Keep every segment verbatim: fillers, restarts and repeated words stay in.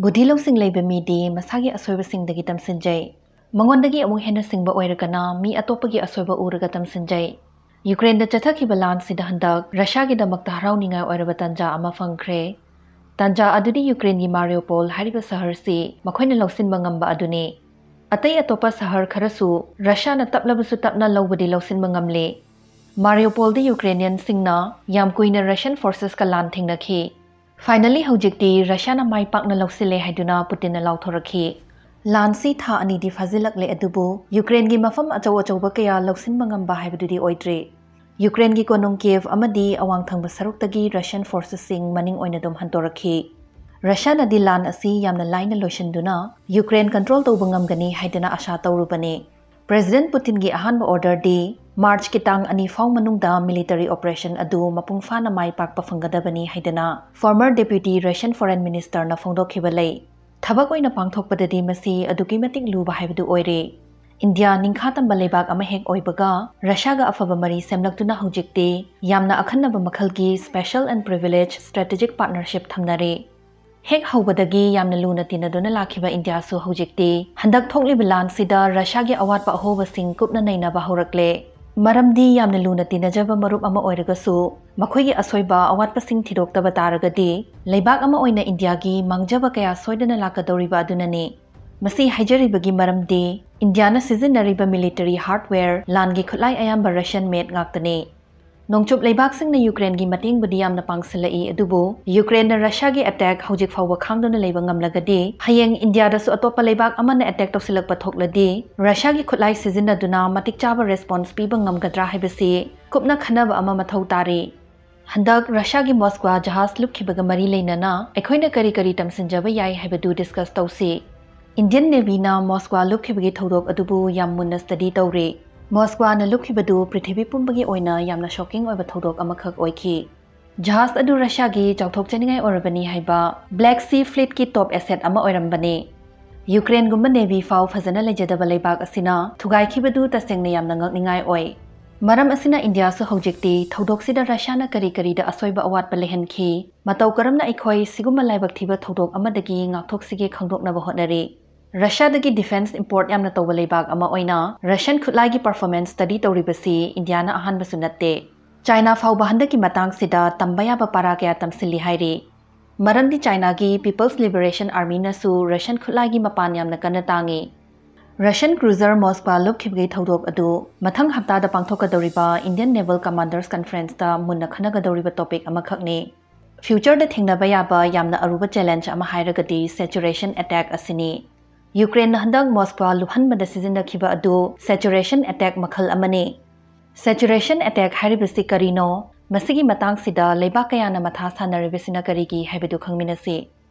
ꯕꯨꯙꯤ ꯂꯧꯁꯤꯡ ꯂꯩꯕ ꯃꯤꯗꯤ ꯃꯁꯥꯒꯤ ꯑꯁꯣꯏꯕꯁꯤꯡꯗꯒꯤ ꯇꯝꯁꯤꯟꯖꯩ꯫ ꯃꯉꯣꯟꯗꯒꯤ ꯑꯃꯨꯛ ꯍꯦꯟꯅ ꯁꯤꯡꯕ ꯑꯣꯏꯔꯒꯅ ꯃꯤ ꯑꯇꯣꯞꯄꯒꯤ ꯑꯁꯣꯏꯕ ꯎꯔꯒ ꯇꯝꯁꯤꯟꯖꯩ꯫ ꯌꯨꯀ꯭ꯔꯦꯟꯗ ꯆꯠꯊꯈꯤꯕ ꯂꯥꯟꯁꯤꯗ ꯍꯟꯗꯛ ꯔꯁꯤꯌꯥꯒꯤꯗꯃꯛꯇ ꯍꯔꯥꯎꯅꯤꯡꯉꯥꯏ ꯑꯣꯏꯔꯕ ꯇꯥꯟꯖꯥ ꯑꯃ ꯐꯪꯈ꯭ꯔꯦ꯫ ꯇꯥꯟꯖꯥ ꯑꯗꯨꯗꯤ ꯌꯨꯀ꯭ꯔꯦꯟꯒꯤ ꯃꯥꯔꯤꯌꯣꯄꯣꯜ ꯍꯥꯏꯔꯤꯕ ꯁꯍꯔꯁꯤ ꯃꯈꯣꯏꯅ ꯂꯧꯁꯤꯟꯕ ꯉꯝꯕ ꯑꯗꯨꯅꯤ꯫ ꯑꯇꯩ ꯑꯇꯣꯞꯄ ꯁꯍꯔ ꯈꯔꯁꯨ ꯔꯁꯤꯌꯥꯅ ꯇꯞꯂꯕꯁꯨ ꯇꯞꯅ ꯂꯧꯕꯗꯤ ꯂꯧꯁꯤꯟꯕ ꯉꯝꯂꯦ꯫ ꯃꯥꯔꯤꯌꯣꯄꯣꯜꯗ ꯌꯨꯀ꯭ꯔꯦꯅꯤꯌꯟꯁꯤꯡꯅ ꯌꯥꯝ ꯀꯨꯏꯅ ꯔꯁꯤꯌꯟ ꯐꯣꯔꯁꯦꯁꯀ ꯂꯥꯟ ꯊꯦꯡꯅꯈꯤ꯫ ꯐꯥꯏꯅꯦꯜꯂꯤ ꯍꯧꯖꯤꯛꯇꯤ ꯔꯁꯤꯌꯥꯅ ꯃꯥꯏ ꯄꯥꯛꯅ ꯂꯧꯁꯤꯜꯂꯦ ꯍꯥꯏꯗꯨꯅ ꯄꯨꯇꯤꯟꯅ ꯂꯥꯎꯊꯣꯔꯛꯈꯤ꯫ ꯂꯥꯟꯁꯤ ꯊꯥ ꯑꯅꯤꯗꯤ ꯐꯥꯖꯤꯜꯂꯛꯂꯦ, ꯑꯗꯨꯕꯨ ꯌꯨꯀ꯭ꯔꯦꯟꯒꯤ ꯃꯐꯝ ꯑꯆꯧ ꯑꯆꯧꯕ ꯀꯌꯥ ꯂꯧꯁꯤꯟꯕ ꯉꯝꯕ ꯍꯥꯏꯕꯗꯨꯗꯤ ꯑꯣꯏꯗ꯭ꯔꯤ꯫ ꯌꯨꯀ꯭ꯔꯦꯟꯒꯤ ꯀꯣꯅꯨꯡ ꯀꯤꯌꯦꯚ ꯑꯃꯗꯤ ꯑꯋꯥꯡ ꯊꯪꯕ ꯁꯔꯨꯛꯇꯒꯤ ꯔꯁꯤꯌꯟ ꯐꯣꯔꯁꯦꯁꯁꯤꯡ ꯃꯅꯤꯡ ꯑꯣꯏꯅ ꯑꯗꯨꯝ ꯍꯟꯗꯣꯔꯛꯈꯤ꯫ ꯔꯁꯤꯌꯥꯅꯗꯤ ꯂꯥꯟ ꯑꯁꯤ ꯌꯥꯝꯅ ꯂꯥꯏꯅ ꯂꯣꯏꯁꯤꯟꯗꯨꯅ ꯌꯨꯀ꯭ꯔꯦꯟ ꯀꯟꯇ꯭ꯔꯣꯜ ꯇꯧꯕ ꯉꯝꯒꯅꯤ ꯍꯥꯏꯗꯅ ꯑꯥꯁꯥ ꯇꯧꯔꯨꯕꯅꯤ꯫ ꯄ꯭ꯔꯦꯁꯤꯗꯦꯟꯠ ꯄꯨꯇꯤꯟꯒꯤ ꯑꯍꯥꯟꯕ ꯑꯣꯔꯗꯔꯗꯤ ꯃꯥꯔꯆꯀꯤ ꯇꯥꯡ ꯑꯅꯤ ꯐꯥꯎ ꯃꯅꯨꯡꯗ ꯃꯤꯂꯤꯇꯔꯤ ꯑꯣꯄꯔꯦꯁꯟ ꯑꯗꯨ ꯃꯄꯨꯡ ꯐꯥꯅ ꯃꯥꯏ ꯄꯥꯛꯄ ꯐꯪꯒꯗꯕꯅꯤ ꯍꯥꯏꯗꯅ ꯐꯣꯔꯃꯔ ꯗꯦꯄ꯭ꯌꯨꯇꯤ ꯔꯁꯤꯌꯟ ꯐꯣꯔꯦꯟ ꯃꯤꯅꯤꯁꯇꯔꯅ ꯐꯣꯡꯗꯣꯛꯈꯤꯕ ꯂꯩ꯫ ꯊꯕꯛ ꯑꯣꯏꯅ ꯄꯥꯡꯊꯣꯛꯄꯗꯗꯤ ꯃꯁꯤ ꯑꯗꯨꯛꯀꯤ ꯃꯇꯤꯛ ꯂꯨꯕ ꯍꯥꯏꯕꯗꯨ ꯑꯣꯏꯔꯦ꯫ ꯏꯟꯗꯤꯌꯥ ꯅꯤꯡꯈꯥ ꯇꯝꯕ ꯂꯩꯕꯥꯛ ꯑꯃ ꯍꯦꯛ ꯑꯣꯏꯕꯒ ꯔꯁꯤꯌꯥꯒ ꯑꯐꯕ ꯃꯔꯤ ꯁꯦꯝꯂꯛꯇꯨꯅ ꯍꯧꯖꯤꯛꯇꯤ ꯌꯥꯝꯅ ꯑꯈꯟꯅꯕ ꯃꯈꯜꯒꯤ special and privileged strategic partnership ꯊꯝꯅꯔꯦ꯫ ꯍꯦꯛ ꯍꯧꯕꯗꯒꯤ ꯌꯥꯝꯅ ꯂꯨꯅ ꯇꯤꯟꯅꯗꯨꯅ ꯂꯥꯛꯈꯤꯕ ꯏꯟꯗꯤꯌꯥꯁꯨ ꯍꯧꯖꯤꯛꯇꯤ ꯍꯟꯗꯛ ꯊꯣꯛꯂꯤꯕ ꯂꯥꯟꯁꯤꯗ ꯔꯁꯤꯌꯥꯒꯤ ꯑꯋꯥꯠꯄ ꯑꯍꯣꯕꯁꯤꯡ ꯀꯨꯞꯅ ꯅꯩꯅꯕ ꯍꯧꯔꯛꯂꯦ꯫ ꯃꯔꯝꯗꯤ ꯌꯥꯝꯅ ꯂꯨꯅ ꯇꯤꯟꯅꯖꯕ ꯃꯔꯨꯞ ꯑꯃ ꯑꯣꯏꯔꯒꯁꯨ ꯃꯈꯣꯏꯒꯤ ꯑꯁꯣꯏꯕ ꯑꯋꯥꯠꯄꯁꯤꯡ ꯊꯤꯗꯣꯛꯇꯕ ꯇꯥꯔꯒꯗꯤ ꯂꯩꯕꯥꯛ ꯑꯃ ꯑꯣꯏꯅ ꯏꯟꯗꯤꯌꯥꯒꯤ ꯃꯥꯡꯖꯕ ꯀꯌꯥ ꯁꯣꯏꯗꯅ ꯂꯥꯛꯀꯗꯧꯔꯤꯕ ꯑꯗꯨꯅꯅꯤ꯫ ꯃꯁꯤ ꯍꯥꯏꯖꯔꯤꯕꯒꯤ ꯃꯔꯝꯗꯤ ꯏꯟꯗꯤꯌꯥꯅ ꯁꯤꯖꯤꯟꯅꯔꯤꯕ ꯃꯤꯂꯤꯇꯔꯤ ꯍꯥꯔꯗꯋꯦꯌꯔ, ꯂꯥꯟꯒꯤ ꯈꯨꯠꯂꯥꯏ ꯑꯌꯥꯝꯕ ꯔꯁꯤꯌꯟ ꯃꯦꯗ ꯉꯥꯛꯇꯅꯤ꯫ ꯅꯣꯡꯆꯨꯞ ꯂꯩꯕꯥꯛꯁꯤꯡꯅ ꯌꯨꯀ꯭ꯔꯦꯟꯒꯤ ꯃꯇꯦꯡꯕꯨꯗꯤ ꯌꯥꯝꯅ ꯄꯥꯡꯁꯤꯜꯂꯛꯏ, ꯑꯗꯨꯕꯨ ꯌꯨꯀ꯭ꯔꯦꯟꯅ ꯔꯁꯤꯌꯥꯒꯤ ꯑꯦꯇꯦꯛ ꯍꯧꯖꯤꯛ ꯐꯥꯎꯕ ꯈꯥꯡꯗꯨꯅ ꯂꯩꯕ ꯉꯝꯂꯒꯗꯤ, ꯍꯌꯦꯡ ꯏꯟꯗꯤꯌꯥꯗꯁꯨ ꯑꯇꯣꯞꯄ ꯂꯩꯕꯥꯛ ꯑꯃꯅ ꯑꯦꯇꯦꯛ ꯇꯧꯁꯤꯜꯂꯛꯄ ꯊꯣꯛꯂꯗꯤ, ꯔꯁꯤꯌꯥꯒꯤ ꯈꯨꯠꯂꯥꯏ ꯁꯤꯖꯤꯟꯅꯗꯨꯅ ꯃꯇꯤꯛ ꯆꯥꯕ ꯔꯦꯁꯄꯣꯟꯁ ꯄꯤꯕ ꯉꯝꯒꯗ꯭ꯔꯥ ꯍꯥꯏꯕꯁꯤ ꯀꯨꯞꯅ ꯈꯟꯅꯕ ꯑꯃ ꯃꯊꯧ ꯇꯥꯔꯤ꯫ ꯍꯟꯗꯛ ꯔꯁꯤꯌꯥꯒꯤ ꯃꯣꯁꯀ꯭ꯋꯥ ꯖꯍꯥꯖ ꯂꯨꯞꯈꯤꯕꯒ ꯃꯔꯤ ꯂꯩꯅꯅ ꯑꯩꯈꯣꯏꯅ ꯀꯔꯤ ꯀꯔꯤ ꯇꯝꯁꯤꯟꯖꯕ ꯌꯥꯏ ꯍꯥꯏꯕꯗꯨ ꯗꯤꯁꯀꯁ ꯇꯧꯁꯤ꯫ ꯏꯟꯗꯤꯌꯟ ꯅꯦꯚꯤꯅ ꯃꯣꯁꯀ꯭ꯋꯥ ꯂꯨꯞꯈꯤꯕꯒꯤ ꯊꯧꯗꯣꯛ ꯑꯗꯨꯕꯨ ꯌꯥꯝ ꯃꯨꯟꯅ ꯁ꯭ꯇꯗꯤ ꯇꯧꯔꯤ꯫ ꯃꯣꯁꯀ꯭ꯋꯥꯅ ꯂꯨꯞꯈꯤꯕꯗꯨ ꯄ꯭ꯔꯤꯊꯤꯕꯤ ꯄꯨꯝꯕꯒꯤ ꯑꯣꯏꯅ ꯌꯥꯝꯅ ꯁꯣꯀꯤꯡ ꯑꯣꯏꯕ ꯊꯧꯗꯣꯛ ꯑꯃꯈꯛ ꯑꯣꯏꯈꯤ꯫ ꯖꯍꯥꯖ ꯑꯗꯨ ꯔꯁꯤꯌꯥꯒꯤ ꯆꯥꯎꯊꯣꯛꯆꯅꯤꯡꯉꯥꯏ ꯑꯣꯏꯔꯕꯅꯤ ꯍꯥꯏꯕ ꯕ꯭ꯂꯦꯛ ꯁꯤ ꯐ꯭ꯂꯤꯠꯀꯤ ꯇꯣꯞ ꯑꯦꯁꯦꯠ ꯑꯃ ꯑꯣꯏꯔꯝꯕꯅꯤ꯫ ꯌꯨꯀ꯭ꯔꯦꯟꯒꯨꯝꯕ ꯅꯦꯚꯤ ꯐꯥꯎ ꯐꯖꯅ ꯂꯩꯖꯗꯕ ꯂꯩꯕꯥꯛ ꯑꯁꯤꯅ ꯊꯨꯒꯥꯏꯈꯤꯕꯗꯨ ꯇꯁꯦꯡꯅ ꯌꯥꯝꯅ ꯉꯛꯅꯤꯡꯉꯥꯏ ꯑꯣꯏ꯫ ꯃꯔꯝ ꯑꯁꯤꯅ ꯏꯟꯗꯤꯌꯥꯁꯨ ꯍꯧꯖꯤꯛꯇꯤ ꯊꯧꯗꯣꯛꯁꯤꯗ ꯔꯁꯤꯌꯥꯅ ꯀꯔꯤ ꯀꯔꯤꯗ ꯑꯁꯣꯏꯕ ꯑꯋꯥꯠꯄ ꯂꯩꯍꯟꯈꯤ, ꯃꯇꯧ ꯀꯔꯝꯅ ꯑꯩꯈꯣꯏ ꯁꯤꯒꯨꯝꯕ ꯂꯥꯏꯕꯛ ꯊꯤꯕ ꯊꯧꯗꯣꯛ ꯑꯃꯗꯒꯤ ꯉꯥꯛꯊꯣꯛꯁꯤꯒꯦ ꯈꯪꯗꯣꯛꯅꯕ ꯍꯣꯠꯅꯔꯤ꯫ ꯔꯁꯤꯌꯥꯗꯒꯤ defence import ꯌꯥꯝꯅ ꯇꯧꯕ ꯂꯩꯕꯥꯛ ꯑꯃ ꯑꯣꯏꯅ Russian ꯈꯨꯠꯂꯥꯏꯒꯤ performance study ꯇꯧꯔꯤꯕꯁꯤ ꯏꯟꯗꯤꯌꯥꯅ ꯑꯍꯥꯟꯕꯁꯨ ꯅꯠꯇꯦ꯫ ꯆꯥꯏꯅꯥ ꯐꯥꯎꯕ ꯍꯟꯗꯛꯀꯤ ꯃꯇꯥꯡꯁꯤꯗ ꯇꯝꯕ ꯌꯥꯕ ꯄꯥꯔꯥ ꯀꯌꯥ ꯇꯝꯁꯤꯜꯂꯤ ꯍꯥꯏꯔꯤ꯫ ꯃꯔꯝꯗꯤ ꯆꯥꯏꯅꯥꯒꯤ People's Liberation Armyꯅꯁꯨ Russian ꯈꯨꯠꯂꯥꯏꯒꯤ ꯃꯄꯥꯟ ꯌꯥꯝꯅ ꯀꯟꯅ ꯇꯥꯡꯉꯤ꯫ Russian cruiser Moskva ꯂꯨꯞꯈꯤꯕꯒꯤ ꯊꯧꯗꯣꯛ ꯑꯗꯨ ꯃꯊꯪ ꯍꯞꯇꯥꯗ ꯄꯥꯡꯊꯣꯛꯀꯗꯧꯔꯤꯕ Indian Naval Commanders Conferenceꯇ ꯃꯨꯟꯅ ꯈꯟꯅꯒꯗꯧꯔꯤꯕ topic ꯑꯃꯈꯛꯅꯤ꯫ Futureꯗ ꯊꯦꯡꯅꯕ ꯌꯥꯕ ꯌꯥꯝꯅ ꯑꯔꯨꯕ challenge ꯑꯃ ꯍꯥꯏꯔꯒꯗꯤ saturation attack ꯑꯁꯤꯅꯤ꯫ ꯌꯨꯀ꯭ꯔꯦꯟꯅ ꯍꯟꯗꯛ ꯃꯣꯁꯀ꯭ꯋꯥ ꯂꯨꯞꯍꯟꯕꯗ ꯁꯤꯖꯤꯟꯅꯈꯤꯕ ꯑꯗꯨ saturation attack ꯃꯈꯜ ꯑꯃꯅꯤ꯫ Saturation attack ꯍꯥꯏꯔꯤꯕꯁꯤ ꯀꯔꯤꯅꯣ? ꯃꯁꯤꯒꯤ ꯃꯇꯥꯡꯁꯤꯗ ꯂꯩꯕꯥꯛ ꯀꯌꯥꯅ ꯃꯊꯥ ꯁꯥꯟꯅꯔꯤꯕꯁꯤꯅ ꯀꯔꯤꯒꯤ ꯍꯥꯏꯕꯗꯨ ꯈꯪꯃꯤꯟꯅꯁꯤ꯫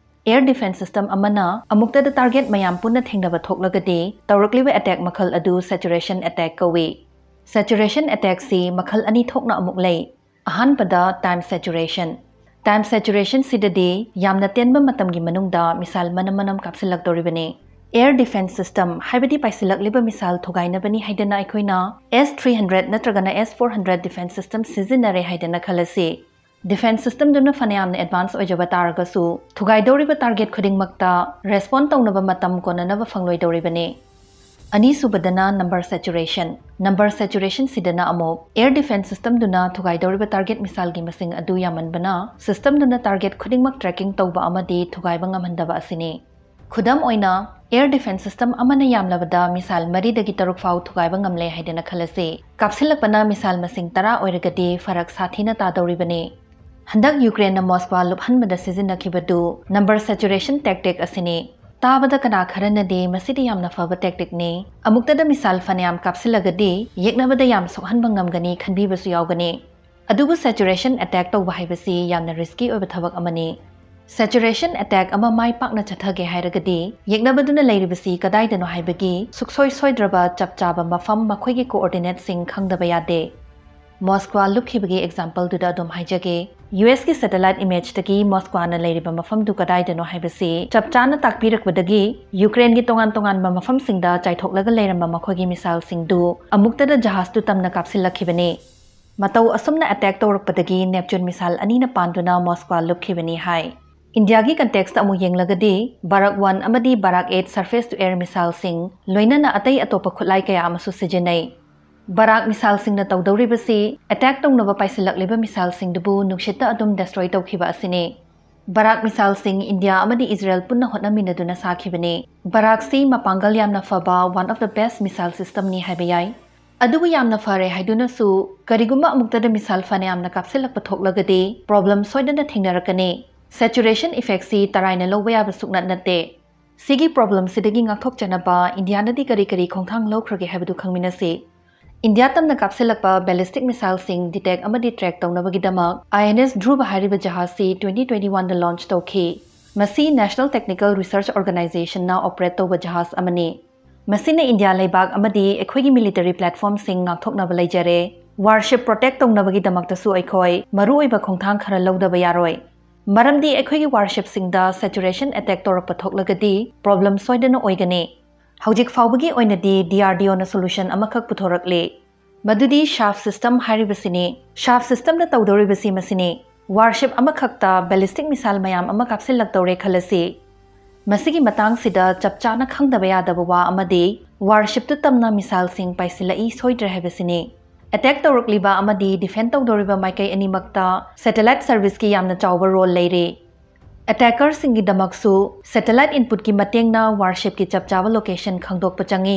Air defence system ꯑꯃꯅ ꯑꯃꯨꯛꯇꯗ target ꯃꯌꯥꯝ ꯄꯨꯟꯅ ꯊꯦꯡꯅꯕ ꯊꯣꯛꯂꯒꯗꯤ, ꯇꯧꯔꯛꯂꯤꯕ attack ꯃꯈꯜ ꯑꯗꯨ saturation attack ꯀꯧꯏ꯫ Saturation attackꯁꯤ ꯃꯈꯜ ꯑꯅꯤ ꯊꯣꯛꯅ ꯑꯃꯨꯛ ꯂꯩ꯫ ꯑꯍꯥꯟꯕꯗ time saturation꯫ Time saturationꯁꯤꯗꯗꯤ ꯌꯥꯝꯅ ꯇꯦꯟꯕ ꯃꯇꯝꯒꯤ ꯃꯅꯨꯡꯗ missile ꯃꯅꯝ ꯃꯅꯝ ꯀꯥꯞꯁꯤꯜꯂꯛꯇꯧꯔꯤꯕꯅꯤ꯫ Air defence system ꯍꯥꯏꯕꯗꯤ ꯄꯥꯏꯁꯤꯜꯂꯛꯂꯤꯕ missile ꯊꯨꯒꯥꯏꯅꯕꯅꯤ ꯍꯥꯏꯗꯅ ꯑꯩꯈꯣꯏꯅ S three hundred ꯅꯠꯇ꯭ꯔꯒꯅ S four hundred defence system ꯁꯤꯖꯤꯟꯅꯔꯦ ꯍꯥꯏꯗꯅ ꯈꯜꯂꯁꯤ꯫ Defence systemꯗꯨꯅ ꯐꯅꯌꯥꯝꯅ advance ꯑꯣꯏꯖꯕ ꯇꯥꯔꯒꯁꯨ, ꯊꯨꯒꯥꯏꯗꯧꯔꯤꯕ target ꯈꯨꯗꯤꯡꯃꯛꯇ respond ꯇꯧꯅꯕ ꯃꯇꯝ ꯀꯣꯟꯅꯅꯕ ꯐꯪꯂꯣꯏꯗꯧꯔꯤꯕꯅꯤ꯫ ꯑꯅꯤꯁꯨꯕꯗꯅ number saturation꯫ Number saturationꯁꯤꯗꯅ ꯑꯃꯨꯛ air defence systemꯗꯨꯅ ꯊꯨꯒꯥꯏꯗꯧꯔꯤꯕ target missileꯒꯤ ꯃꯁꯤꯡ ꯑꯗꯨ ꯌꯥꯝꯃꯟꯕꯅ, systemꯗꯨꯅ target ꯈꯨꯗꯤꯡꯃꯛ tracking ꯇꯧꯕ ꯑꯃꯗꯤ ꯊꯨꯒꯥꯏꯕ ꯉꯝꯍꯟꯗꯕ ꯑꯁꯤꯅꯤ꯫ ꯈꯨꯗꯝ ꯑꯣꯏꯅ, air defence system ꯑꯃꯅ ꯌꯥꯝꯂꯕꯗ missile ꯃꯔꯤꯗꯒꯤ ꯇꯔꯨꯛ ꯐꯥꯎ ꯊꯨꯒꯥꯏꯕ ꯉꯝꯂꯦ ꯍꯥꯏꯗꯅ ꯈꯜꯂꯁꯤ꯫ ꯀꯥꯞꯁꯤꯜꯂꯛꯄꯅ missile ꯃꯁꯤꯡ ꯇꯔꯥ ꯑꯣꯏꯔꯒꯗꯤ ꯐꯔꯛ ꯁꯥꯊꯤꯅ ꯇꯥꯗꯧꯔꯤꯕꯅꯤ꯫ ꯍꯟꯗꯛ ꯌꯨꯀ꯭ꯔꯦꯟꯅ ꯃꯣꯁꯀ꯭ꯋꯥ ꯂꯨꯞꯍꯟꯕꯗ ꯁꯤꯖꯤꯟꯅꯈꯤꯕꯗꯨ number saturation tactic ꯑꯁꯤꯅꯤ꯫ ꯇꯥꯕꯗ ꯀꯅꯥ ꯈꯔꯅꯗꯤ ꯃꯁꯤꯗꯤ ꯌꯥꯝꯅ ꯐꯕ tacticꯅꯤ, ꯑꯃꯨꯛꯇꯗ missile ꯐꯅꯌꯥꯝ ꯀꯥꯞꯁꯤꯜꯂꯒꯗꯤ ꯌꯦꯛꯅꯕꯗ ꯌꯥꯝ ꯁꯣꯛꯍꯟꯕ ꯉꯝꯒꯅꯤ ꯈꯟꯕꯤꯕꯁꯨ ꯌꯥꯎꯒꯅꯤ꯫ ꯑꯗꯨꯕꯨ saturation attack ꯇꯧꯕ ꯍꯥꯏꯕꯁꯤ ꯌꯥꯝꯅ risky ꯑꯣꯏꯕ ꯊꯕꯛ ꯑꯃꯅꯤ꯫ Saturation attack ꯑꯃ ꯃꯥꯏ ꯄꯥꯛꯅ ꯆꯠꯊꯒꯦ ꯍꯥꯏꯔꯒꯗꯤ, ꯌꯦꯛꯅꯕꯗꯨꯅ ꯂꯩꯔꯤꯕꯁꯤ ꯀꯗꯥꯏꯗꯅꯣ ꯍꯥꯏꯕꯒꯤ ꯁꯨꯛꯁꯣꯏ ꯁꯣꯏꯗ꯭ꯔꯕ ꯆꯞ ꯆꯥꯕ ꯃꯐꯝ, ꯃꯈꯣꯏꯒꯤ coordinateꯁꯤꯡ ꯈꯪꯗꯕ ꯌꯥꯗꯦ꯫ ꯃꯣꯁꯀ꯭ꯋꯥ ꯂꯨꯞꯈꯤꯕꯒꯤ ꯑꯦꯛꯖꯥꯝꯄꯜꯗꯨꯗ ꯑꯗꯨꯝ ꯍꯥꯏꯖꯒꯦ꯫ ꯌꯨ ꯑꯦꯁꯀꯤ ꯁꯦꯇꯦꯂꯥꯏꯠ ꯏꯃꯦꯖꯇꯒꯤ ꯃꯣꯁꯀ꯭ꯋꯥꯅ ꯂꯩꯔꯤꯕ ꯃꯐꯝꯗꯨ ꯀꯗꯥꯏꯗꯅꯣ ꯍꯥꯏꯕꯁꯤ ꯆꯞ ꯆꯥꯅ ꯇꯥꯛꯄꯤꯔꯛꯄꯗꯒꯤ ꯌꯨꯀ꯭ꯔꯦꯟꯒꯤ ꯇꯣꯉꯥꯟ ꯇꯣꯉꯥꯟꯕ ꯃꯐꯝꯁꯤꯡꯗ ꯆꯥꯏꯊꯣꯛꯂꯒ ꯂꯩꯔꯝꯕ ꯃꯈꯣꯏꯒꯤ ꯃꯤꯁꯥꯏꯜꯁꯤꯡꯗꯨ ꯑꯃꯨꯛꯇꯗ ꯖꯍꯥꯖꯇꯨ ꯇꯝꯅ ꯀꯥꯞꯁꯤꯜꯂꯛꯈꯤꯕꯅꯤ꯫ ꯃꯇꯧ ꯑꯁꯨꯝꯅ ꯑꯦꯇꯦꯛ ꯇꯧꯔꯛꯄꯗꯒꯤ ꯅꯦꯞꯆꯨꯟ ꯃꯤꯁꯥꯏꯜ ꯑꯅꯤꯅ ꯄꯥꯟꯗꯨꯅ ꯃꯣꯁꯀ꯭ꯋꯥ ꯂꯨꯞꯈꯤꯕꯅꯤ ꯍꯥꯏ꯫ ꯏꯟꯗꯤꯌꯥꯒꯤ ꯀꯟꯇꯦꯛꯁꯇ ꯑꯃꯨꯛ ꯌꯦꯡꯂꯒꯗꯤ ꯕꯔꯥꯛ ꯋꯥꯟ ꯑꯃꯗꯤ ꯕꯔꯥꯛ ꯑꯩꯠ ꯁꯔꯐꯦꯁ ꯇꯨ ꯑꯦꯌꯔ ꯃꯤꯁꯥꯏꯜꯁꯤꯡ, ꯂꯣꯏꯅꯅ ꯑꯇꯩ ꯑꯇꯣꯞꯄ ꯈꯨꯠꯂꯥꯏ ꯀꯌꯥ ꯑꯃꯁꯨ ꯁꯤꯖꯤꯟꯅꯩ꯫ ꯕꯔꯥꯛ ꯃꯤꯁꯥꯏꯜꯁꯤꯡꯅ ꯇꯧꯗꯧꯔꯤꯕꯁꯤ ꯑꯦꯇꯦꯛ ꯇꯧꯅꯕ ꯄꯥꯏꯁꯤꯜꯂꯛꯂꯤꯕ ꯃꯤꯁꯥꯏꯜꯁꯤꯡꯗꯨꯕꯨ ꯅꯨꯡꯁꯤꯠꯇ ꯑꯗꯨꯝ ꯗꯦꯁꯇ꯭ꯔꯣꯏ ꯇꯧꯈꯤꯕ ꯑꯁꯤꯅꯤ꯫ ꯕꯔꯥꯛ ꯃꯤꯁꯥꯏꯜꯁꯤꯡ ꯏꯟꯗꯤꯌꯥ ꯑꯃꯗꯤ ꯏꯖꯔꯦꯜ ꯄꯨꯟꯅ ꯍꯣꯠꯅꯃꯤꯟꯅꯗꯨꯅ ꯁꯥꯈꯤꯕꯅꯤ꯫ ꯕꯔꯥꯛꯁꯤ ꯃꯄꯥꯡꯒꯜ ꯌꯥꯝꯅ ꯐꯕ one of the best missile systemꯅꯤ ꯍꯥꯏꯕ ꯌꯥꯏ꯫ ꯑꯗꯨꯕꯨ ꯌꯥꯝꯅ ꯐꯔꯦ ꯍꯥꯏꯗꯨꯅꯁꯨ ꯀꯔꯤꯒꯨꯝꯕ ꯑꯃꯨꯛꯇꯗ ꯃꯤꯁꯥꯏꯜ ꯐꯅꯌꯥꯝꯅ ꯀꯥꯞꯁꯤꯜꯂꯛꯄ ꯊꯣꯛꯂꯒꯗꯤ ꯄ꯭ꯔꯣꯕ꯭ꯂꯦꯝ ꯁꯣꯏꯗꯅ ꯊꯦꯡꯅꯔꯛꯀꯅꯤ꯫ ꯁꯦꯆꯨꯔꯦꯁꯟ ꯏꯐꯦꯛꯁꯤ ꯇꯔꯥꯏꯅ ꯂꯧꯕ ꯌꯥꯕ ꯁꯨꯛꯅꯠ ꯅꯠꯇꯦ꯫ ꯁꯤꯒꯤ ꯄ꯭ꯔꯣꯕ꯭ꯂꯦꯝꯁꯤꯗꯒꯤ ꯉꯥꯛꯊꯣꯛꯆꯅꯕ ꯏꯟꯗꯤꯌꯥꯅꯗꯤ ꯀꯔꯤ ꯀꯔꯤ ꯈꯣꯡꯊꯥꯡ ꯂꯧꯈ꯭ꯔꯒꯦ ꯍꯥꯏꯕꯗꯨ ꯈꯪꯃꯤꯟꯅꯁꯤ꯫ ꯏꯟꯗꯤꯌꯥ ꯇꯝꯅ ꯀꯥꯞꯁꯤꯜꯂꯛꯄ ꯕꯦꯂꯤꯁꯇꯤꯛ ꯃꯤꯁꯥꯏꯜꯁꯤꯡ ꯗꯤꯇꯦꯛ ꯑꯃꯗꯤ ꯇ꯭ꯔꯦꯛ ꯇꯧꯅꯕꯒꯤꯗꯃꯛ ꯑꯥꯏ ꯑꯦꯟ ꯑꯦꯁ ꯙ꯭ꯔꯨꯕ ꯍꯥꯏꯔꯤꯕ ꯖꯍꯥꯖꯁꯤ twenty twenty oneꯗ ꯂꯣꯟꯆ ꯇꯧꯈꯤ꯫ ꯃꯁꯤ National Technical Research Organizationꯅ ꯑꯣꯄꯔꯦꯠ ꯇꯧꯕ ꯖꯍꯥꯖ ꯑꯃꯅꯤ꯫ ꯃꯁꯤꯅ ꯏꯟꯗꯤꯌꯥ ꯂꯩꯕꯥꯛ ꯑꯃꯗꯤ ꯑꯩꯈꯣꯏꯒꯤ ꯃꯤꯂꯤꯇꯔꯤ ꯄ꯭ꯂꯦꯠꯐꯣꯔꯝꯁꯤꯡ ꯉꯥꯛꯊꯣꯛꯅꯕ ꯂꯩꯖꯔꯦ꯫ ꯋꯥꯔꯁꯤꯞ ꯄ꯭ꯔꯣꯇꯦꯛ ꯇꯧꯅꯕꯒꯤꯗꯃꯛꯇꯁꯨ ꯑꯩꯈꯣꯏ ꯃꯔꯨꯑꯣꯏꯕ ꯈꯣꯡꯊꯥꯡ ꯈꯔ ꯂꯧꯗꯕ ꯌꯥꯔꯣꯏ꯫ ꯃꯔꯝꯗꯤ ꯑꯩꯈꯣꯏꯒꯤ ꯋꯥꯔꯁꯤꯞꯁꯤꯡꯗ ꯁꯦꯆꯨꯔꯦꯁꯟ ꯑꯦꯇꯦꯛ ꯇꯧꯔꯛꯄ ꯊꯣꯛꯂꯒꯗꯤ ꯄ꯭ꯔꯣꯕ꯭ꯂꯦꯝ ꯁꯣꯏꯗꯅ ꯑꯣꯏꯒꯅꯤ꯫ ꯍꯧꯖꯤꯛ ꯐꯥꯎꯕꯒꯤ ꯑꯣꯏꯅꯗꯤ ꯗꯤ ꯑꯥꯔ ꯗꯤ ꯑꯣꯅ ꯁꯣꯂꯨꯁꯟ ꯑꯃꯈꯛ ꯄꯨꯊꯣꯔꯛꯂꯤ꯫ ꯃꯗꯨꯗꯤ ꯁꯥꯐ ꯁꯤꯁꯇꯝ ꯍꯥꯏꯔꯤꯕꯁꯤꯅꯤ꯫ ꯁꯥꯐ ꯁꯤꯁꯇꯝꯅ ꯇꯧꯗꯧꯔꯤꯕꯁꯤ ꯃꯁꯤꯅꯤ꯫ ꯋꯥꯔꯁꯤꯞ ꯑꯃꯈꯛꯇ ꯕꯦꯂꯤꯁꯇꯤꯛ ꯃꯤꯁꯥꯏꯜ ꯃꯌꯥꯝ ꯑꯃ ꯀꯥꯞꯁꯤꯜꯂꯛꯇꯧꯔꯦ ꯈꯜꯂꯁꯤ꯫ ꯃꯁꯤꯒꯤ ꯃꯇꯥꯡꯁꯤꯗ ꯆꯞ ꯆꯥꯅ ꯈꯪꯗꯕ ꯌꯥꯗꯕ ꯋꯥ ꯑꯃꯗꯤ ꯋꯥꯔꯁꯤꯞꯇꯨ ꯇꯝꯅ ꯃꯤꯁꯥꯏꯜꯁꯤꯡ ꯄꯥꯏꯁꯤꯜꯂꯛꯏ ꯁꯣꯏꯗ꯭ꯔꯦ ꯍꯥꯏꯕꯁꯤꯅꯤ꯫ ꯑꯦꯇꯦꯛ ꯇꯧꯔꯛꯂꯤꯕ ꯑꯃꯗꯤ ꯗꯤꯐꯦꯟ ꯇꯧꯗꯧꯔꯤꯕ ꯃꯥꯏꯀꯩ ꯑꯅꯤꯃꯛꯇ ꯁꯦꯇꯦꯂꯥꯏꯠ ꯁꯔꯚꯤꯁꯀꯤ ꯌꯥꯝꯅ ꯆꯥꯎꯕ ꯔꯣꯜ ꯂꯩꯔꯤ꯫ ꯑꯦꯇꯦꯀꯔꯁꯤꯡꯒꯤꯗꯃꯛꯁꯨ ꯁꯦꯇꯦꯂꯥꯏꯠ ꯏꯟꯄꯨꯠꯀꯤ ꯃꯇꯦꯡꯅ ꯋꯥꯔꯁꯤꯞꯀꯤ ꯆꯞ ꯆꯥꯕ ꯂꯣꯀꯦꯁꯟ ꯈꯪꯗꯣꯛꯄ ꯆꯪꯏ꯫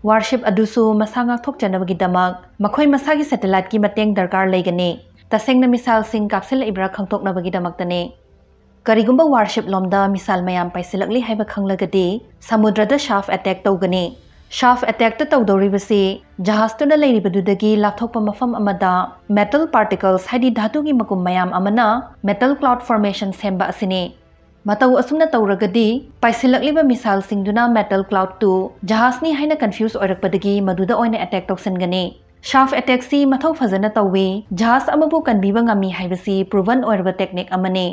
ꯋꯥꯔꯁꯤꯞ ꯑꯗꯨꯁꯨ ꯃꯁꯥ ꯉꯥꯛꯊꯣꯛꯆꯅꯕꯒꯤꯗꯃꯛ ꯃꯈꯣꯏ ꯃꯁꯥꯒꯤ ꯁꯦꯇꯦꯂꯥꯏꯠꯀꯤ ꯃꯇꯦꯡ ꯗꯔꯀꯥꯔ ꯂꯩꯒꯅꯤ꯫ ꯇꯁꯦꯡꯅ ꯃꯤꯁꯥꯏꯜꯁꯤꯡ ꯀꯥꯞꯁꯤꯜꯂꯛꯏꯕ꯭ꯔꯥ ꯈꯪꯗꯣꯛꯅꯕꯒꯤꯗꯃꯛꯇꯅꯤ꯫ ꯀꯔꯤꯒꯨꯝꯕ ꯋꯥꯔꯁꯤꯞ ꯂꯣꯝꯗ ꯃꯤꯁꯥꯏꯜ ꯃꯌꯥꯝ ꯄꯥꯏꯁꯤꯜꯂꯛꯂꯤ ꯍꯥꯏꯕ ꯈꯪꯂꯒꯗꯤ ꯁꯃꯨꯗ꯭ꯔꯗ ꯁꯥꯐ ꯑꯦꯇꯦꯛ ꯇꯧꯒꯅꯤ꯫ ꯁꯥꯐ ꯑꯦꯇꯦꯛꯇ ꯇꯧꯗꯧꯔꯤꯕꯁꯤ ꯖꯍꯥꯖꯇꯨꯅ ꯂꯩꯔꯤꯕꯗꯨꯗꯒꯤ ꯂꯥꯞꯊꯣꯛꯄ ꯃꯐꯝ ꯑꯃꯗ ꯃꯦꯇꯜ ꯄꯥꯔꯇꯤꯀꯜꯁ ꯍꯥꯏꯗꯤ ꯙꯥꯇꯨꯒꯤ ꯃꯀꯨꯝ ꯃꯌꯥꯝ ꯑꯃꯅ ꯃꯦꯇꯜ ꯀ꯭ꯂꯥꯎꯗ ꯐꯣꯔꯃꯦꯁꯟ ꯁꯦꯝꯕ ꯑꯁꯤꯅꯤ꯫ ꯃꯇꯧ ꯑꯁꯨꯝꯅ ꯇꯧꯔꯒꯗꯤ ꯄꯥꯏꯁꯤꯜꯂꯛꯂꯤꯕ ꯃꯤꯁꯥꯏꯜꯁꯤꯡꯗꯨꯅ ꯃꯦꯇꯜ ꯀ꯭ꯂꯥꯎꯗꯇꯨ ꯖꯍꯥꯖꯅꯤ ꯍꯥꯏꯅ ꯀꯟꯐ꯭ꯌꯨꯁ ꯑꯣꯏꯔꯛꯄꯗꯒꯤ ꯃꯗꯨꯗ ꯑꯣꯏꯅ ꯑꯦꯇꯦꯛ ꯇꯧꯁꯤꯟꯒꯅꯤ꯫ Shaft attackꯁꯤ ꯃꯊꯧ ꯐꯖꯅ ꯇꯧꯏ꯫ ꯖꯍꯥꯖ ꯑꯃꯕꯨ ꯀꯟꯕꯤꯕ ꯉꯝꯃꯤ ꯍꯥꯏꯕꯁꯤ proven ꯑꯣꯏꯔꯕ technique ꯑꯃꯅꯤ꯫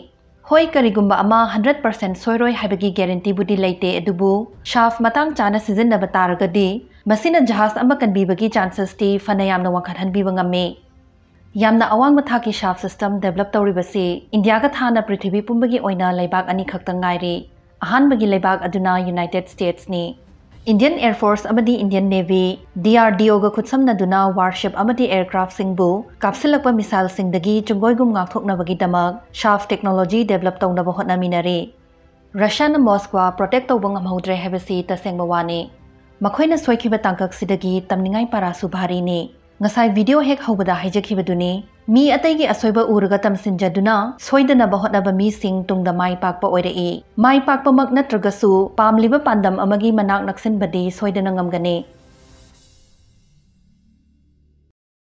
ꯍꯣꯏ, ꯀꯔꯤꯒꯨꯝꯕ ꯑꯃ hundred percent ꯁꯣꯏꯔꯣꯏ ꯍꯥꯏꯕꯒꯤ guaranteeꯕꯨꯗꯤ ꯂꯩꯇꯦ, ꯑꯗꯨꯕꯨ shaft ꯃꯇꯥꯡ ꯆꯥꯅ ꯁꯤꯖꯤꯟꯅꯕ ꯇꯥꯔꯒꯗꯤ ꯃꯁꯤꯅ ꯖꯍꯥꯖ ꯑꯃ ꯀꯟꯕꯤꯕꯒꯤ chancesꯇꯤ ꯐꯅ ꯌꯥꯝꯅ ꯋꯥꯡꯈꯠꯍꯟꯕꯤꯕ ꯉꯝꯃꯤ꯫ ꯌꯥꯝꯅ ꯑꯋꯥꯡꯕ ꯊꯥꯛꯀꯤ shaft system develop ꯇꯧꯔꯤꯕꯁꯤ ꯏꯟꯗꯤꯌꯥꯒ ꯊꯥꯅ ꯄ꯭ꯔꯤꯊꯤꯕꯤ ꯄꯨꯝꯕꯒꯤ ꯑꯣꯏꯅ ꯂꯩꯕꯥꯛ ꯑꯅꯤꯈꯛꯇ ꯉꯥꯏꯔꯤ꯫ ꯑꯍꯥꯟꯕꯒꯤ ꯂꯩꯕꯥꯛ ꯑꯗꯨꯅ United Statesꯅꯤ꯫ Indian Air Force ꯑꯃꯗꯤ Indian Navyꯗꯤ DRDOꯒ ꯈꯨꯠꯁꯝꯅꯗꯨꯅ warship ꯑꯃꯗꯤ aircraftꯁꯤꯡꯕꯨ ꯀꯥꯞꯁꯤꯜꯂꯛꯄ missileꯁꯤꯡꯗꯒꯤ ꯆꯨꯡꯒꯣꯏꯒꯨꯝ ꯉꯥꯛꯊꯣꯛꯅꯕꯒꯤꯗꯃꯛ shaft technology develop ꯇꯧꯅꯕ ꯍꯣꯠꯅꯃꯤꯟꯅꯔꯤ꯫ Russiaꯅ Moscow protect ꯇꯧꯕ ꯉꯝꯍꯧꯗ꯭ꯔꯦ ꯍꯥꯏꯕꯁꯤ ꯇꯁꯦꯡꯕ ꯋꯥꯅꯤ꯫ ꯃꯈꯣꯏꯅ ꯁꯣꯏꯈꯤꯕ ꯇꯥꯡꯀꯛꯁꯤꯗꯒꯤ ꯇꯝꯅꯤꯡꯉꯥꯏ ꯄꯥꯔꯥꯁꯨ ꯚꯥꯔꯤꯅꯤ꯫ ꯉꯁꯥꯏ video ꯍꯦꯛ ꯍꯧꯕꯗ ꯍꯥꯏꯖꯈꯤꯕꯗꯨꯅꯤ, ꯃꯤ ꯑꯇꯩꯒꯤ ꯑꯁꯣꯏꯕ ꯎꯔꯒ ꯇꯝꯁꯤꯟꯖꯗꯨꯅ ꯁꯣꯏꯗꯅꯕ ꯍꯣꯠꯅꯕ ꯃꯤꯁꯤꯡ ꯇꯨꯡꯗ ꯃꯥꯏ ꯄꯥꯛꯄ ꯑꯣꯏꯔꯛꯏ꯫ ꯃꯥꯏ ꯄꯥꯛꯄꯃꯛ ꯅꯠꯇ꯭ꯔꯒꯁꯨ ꯄꯥꯝꯂꯤꯕ ꯄꯥꯟꯗꯝ ꯑꯃꯒꯤ ꯃꯅꯥꯛ ꯅꯛꯁꯤꯟꯕꯗꯤ ꯁꯣꯏꯗꯅ ꯉꯝꯒꯅꯤ꯫